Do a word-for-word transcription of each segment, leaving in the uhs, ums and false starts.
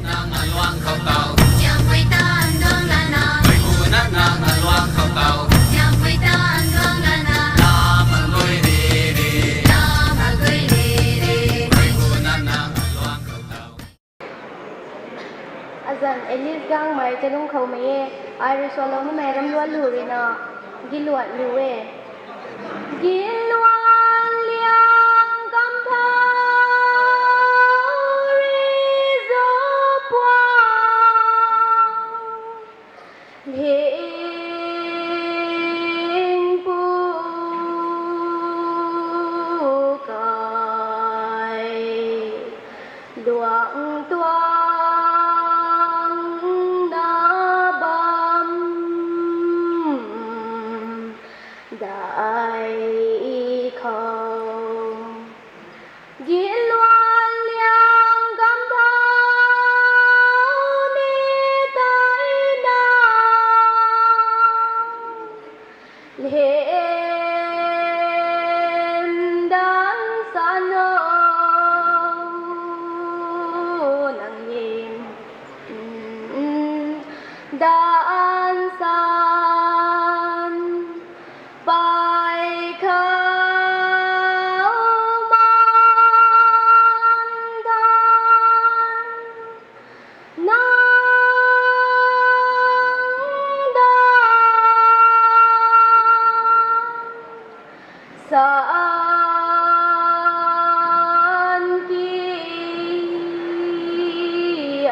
Nang aluang khou tau. Siampui tan duang lana. Mei pu na nang aluang khou tau. Siampui tan duang lana. Lam agui ri ri. Lam agui ri ri. Mei pu na nang aluang khou tau. Azan Alice Gangmei Chalung khou mei e, ai rui sualou nimei ramluan lu rui na, Giluan lu e. Giluan liang kam thau ri zo puang. Lingpu kai luang tuang na bam dai khou. Giluan liang kam thau ni tai na. Lhem dan san o nang lhem dan san. Pay khou man dan nang dan san ki a.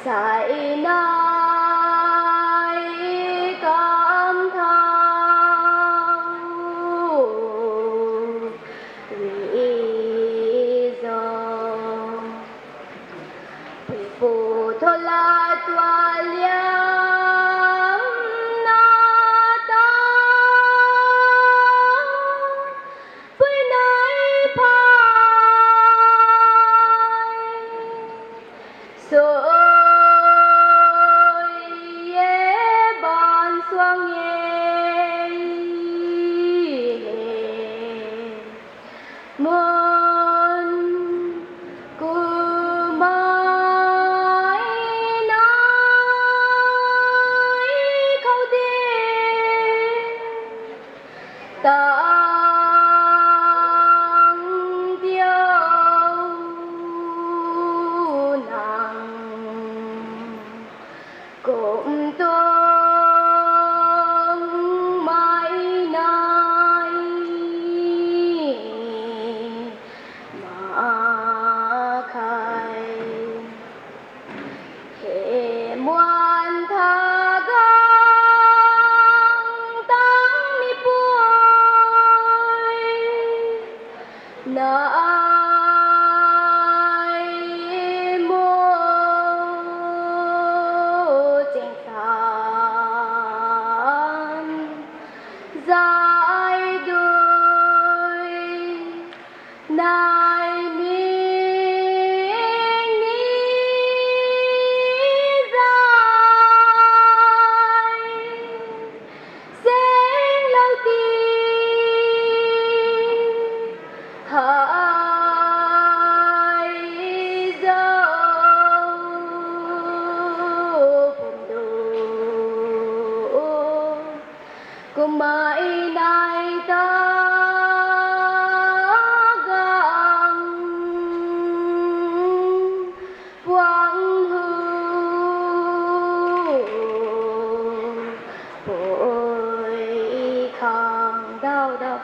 Sai nai kam thau ri zo. Pui pu thola tua liam na ta. Pui nai phay. Sui e ban suang e. Mun kumai nai khou de. Tang diau nang kum tuang mai nai ma khe. He muan tha gang tang ni pui nai mu ching tan zai dui. Nai ming ni zai seng lou ti hai zau pum du. Kumna nai ta gang puang hu pui khang dau dau.